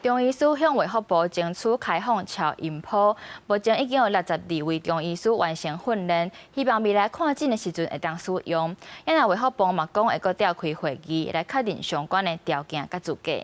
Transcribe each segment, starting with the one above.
中醫師向衛福部爭取開放超音波，目前已經有62位中醫師完成訓練，希望未來看診的時陣會當使用。因為衛福部嘛講會閣召開會議來確認相關的條件佮資格。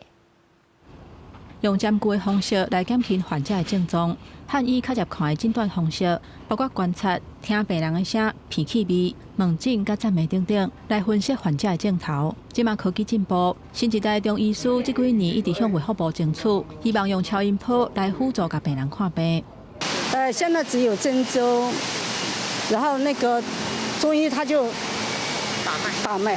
用針灸的方式來減輕患者的症狀，漢醫較捷看的診斷方式，包括觀察、聽病人的聲、鼻氣味、問診佮讚美等等，來分析患者的症頭。這馬科技進步，新一代中醫師這幾年一直向衛福部爭取，希望用超音波來輔助共病人看病。現在只有針灸，然後那個中醫他就把脈，把脈。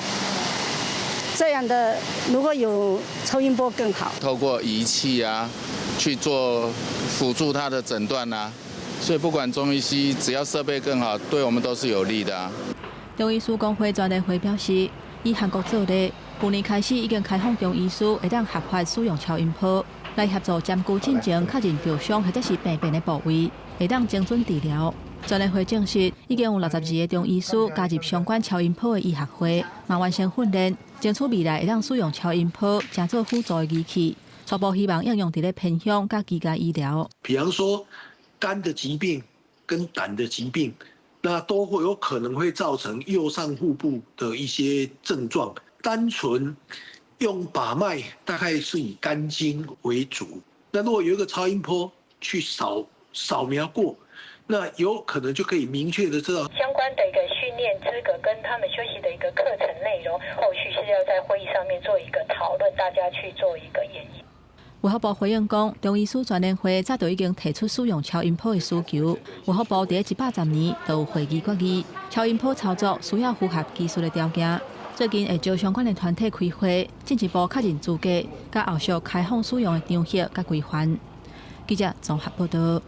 這樣的如果有超音波更好。透過儀器啊去做輔助他的診斷啊，所以不管中醫西醫，只要設備更好，對我們都是有利的啊。中醫師公會全聯會表示，以韓國做例，去年開始已經開放中醫師會當合法使用超音波來協助針灸進前確認受傷或者是病變的部位，會當精準治療。全聯會證實，已經有62個中醫師加入相關超音波的醫學會，嘛完成訓練，爭取未來會當使用超音波，成做輔助的儀器，初步希望應用佇咧偏鄉佮居家醫療。比方說肝的疾病跟膽的疾病，那都會有可能會造成右上腹部的一些症狀。單純用把脈，大概是以肝經為主。那如果有一個超音波去掃描過，那有可能就可以明確的知道相關的一個訓練資格跟他們修習的一個課程內容，後續是要在會議上面做一個討論，大家去做一個研議。衛福部回應講，中醫師全聯會早就已經提出使用超音波的需求。衛福部佇110年就有會議決議，超音波操作需要符合技術的條件。最近會召相關的團體開會，進一步確認資格，佮後續開放使用的場合佮規範。記者綜合報道。